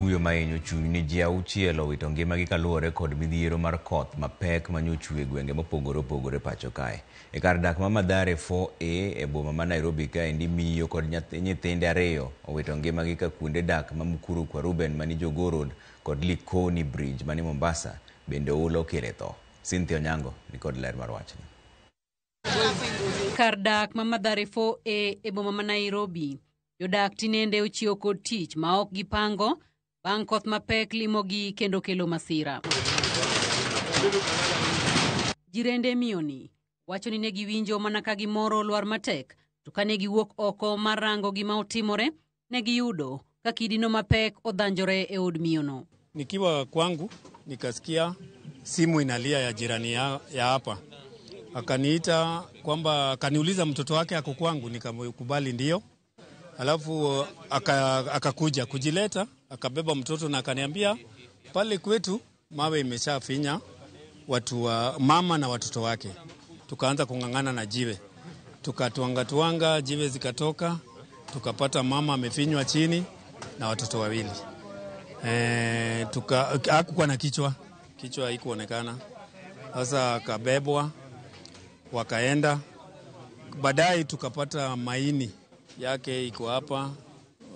Kuyo mahinyo chuny ni ji 6 owito ngimagi kaluwore kod midhiero mar koth mapek manyochwe e gwenge mopogore opogore pacho kae. E kar dak ma Mathare 4A e boma ma Nairobi kaendi miyo kod nyithinde 2 owito ngimagi ka kuonde dak ma Mukuru kwa Ruben mani Jogoo Road kod Likoni Bridge mani Mombasa bende oula okele tho. Cynthia Onyango nikod ler mar wachni. Kar dak ma Mathare 4A e boma ma Nairobi, jodak tinende ochiewo kod tich ma ok gipango bang' koth mapek limogi kendo kelo masira. Jirende miyoni wacho ni ne giwinjo mana ka gimoro olwar matek, to kane giwuok oko mar rango gima otimore, ne giyudo ka kidino mapek odhanjore e od miyono. Nikiwa kwangu nikasikia simu inalia ya jirani ya hapa. Akaniita kwamba akaniuliza mtoto wake ako kwangu, nikamkubali ndio. Alafu akakuja kujileta, akabeba mtoto na akaniambia pale kwetu mawe imeshafinya watu wa mama na watoto wake. Tukaanza kung'ang'ana na jiwe. Tukatuanga tuanga, jiwe zikatoka, tukapata mama amefinywa chini na watoto wawili. Hakukuwa na kichwa, kichwa haikuonekana. Sasa akabebwa, wakaenda. Baadaye tukapata maini yake iko hapa,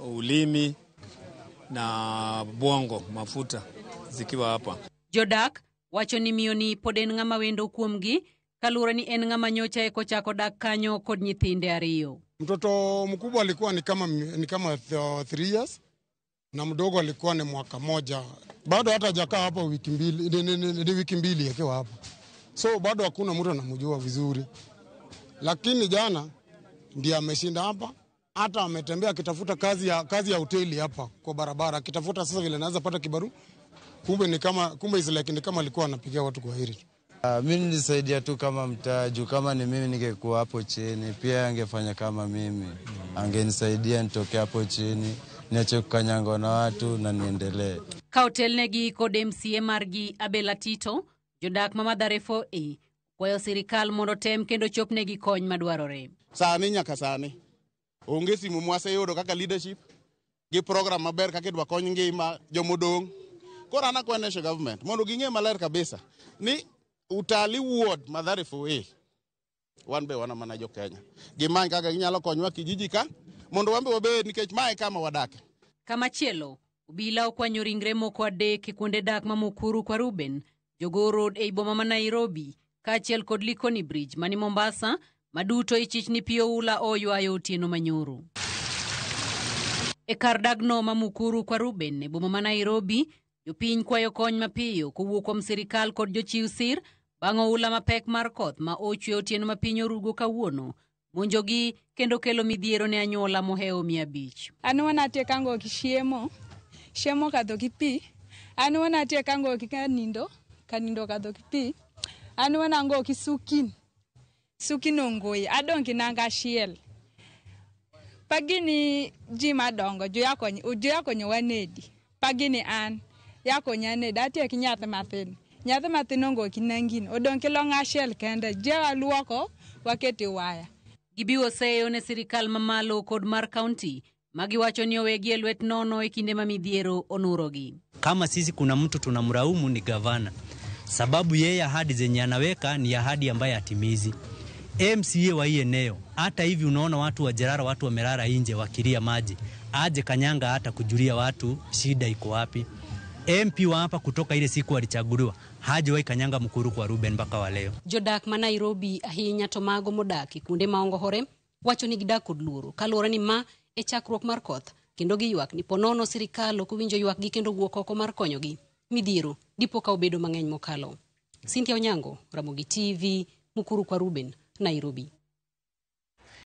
ulimi na bongo mafuta zikiwa hapa. Jodak wacho ni miyoni pod en ng'ama wendo kuomgi kaluwore ni en ng'ama nyocha eko chako dak kanyo kod nyithinde 2. Mtoto mkubwa alikuwa ni kama 3 years na mdogo alikuwa ni mwaka 1. Bado hata hajakaa hapo wiki mbili, ni wiki mbili akiwa hapo. So bado hakuna mtu anamjua vizuri. Lakini jana ndiye ameshinda hapa, hata ametembea akitafuta kazi ya hoteli hapa kwa barabara, akitafuta sasa vile anaweza pata kibaru. Kumbe ni kama alikuwa anapigia watu kwa heri. Mimi nilisaidia tu kama mtaaju, kama ni mimi ningekuwa hapo chini, pia angefanya kama mimi. Angenisaidia nitoke hapo chini, niache kukanyangwa na watu na niendelee. Ka otelnegi kod MCA margi Abel Tito, jodak ma Mathare 4A kwayo sirikal mondo tem kendo chopnegi kony madwarore. Sani nyaka sani onge simu mwaseyudo kaka leadership gi program maber kaka idwa kony ngima jomodong'. Koro an akwayo national government mondo ging'e maler kabisa ni Utalii Ward Mathare 4A wan be wana mana jo Kenya. Gimany kaka ginyalo konywa kijiji ka mondo wan be wabed nikech mae kama wadake. Kamachielo, obila okwanyo ringre moko 3 e kuonde dak ma Mukuru kwa Ruben, Jogoo Road ei boma ma Nairobi, kaachiel kod Likoni Bridge mani Mombasa, maduto ichich ni pi oula oywayo otieno manyoro. E kar dagno ma Mukuru kwa Ruben e boma ma Nairobi, jopiny kwayo kony mapiyo kowuok kuom sirikal kod jochiw sir bang' oula mapek mar koth ma ochwe otieno ma piny orugo kawuono, monjogi kendo kelo midhiero ne anyuola mohewo 500. An wana tie kango ki chiemo, chiemo kadho ki pi. An wana tie kango ki kanindo, kanindo kadho ki pi. An wana ngo ki sukin, sukin ongoyi, adong ki nanga achiel. Pagini ji madongo, joyakonyo wanedi. Pagini an, yakonya nedi, atie ki nyathi mathin. Nyathi mathin ongo ki nangin, odong ki long achiel kende, jewa luoko, wakete waya. Gibiwo seyo ne sirikal mamalo kod mar kaunti magiwacho ni owegi e lwet nono e kinde ma midhiero onurogi. Kama sisi kuna mtu tunamlaumu ni gavana, sababu yeye ahadi zenye anaweka ni ahadi ambaye hatimizi. MCA wa hii eneo, hata hivi unaona watu wa Jerara, watu wamelala nje wakilia maji, aje Kanyanga hata kujulia watu shida iko wapi. MP wa hapa kutoka ile siku alichaguliwa hajawahi Kanyanga Mukuru kwa Ruben mpaka wa leo. Jodak ma Nairobi ahinya to mago modak e kuonde ma ongohore wacho ni gidak kod luoro kaluwore ni ma e chakruok mar koth kendo giywak ni ponono sirikal ok owinjo ywakgi kendo wuok oko mar konyogi. Midhiero dipo ka obedo mang'eny mokalo. Cynthia Onyango, Ramogi TV, Mukuru kwa Ruben, Nairobi.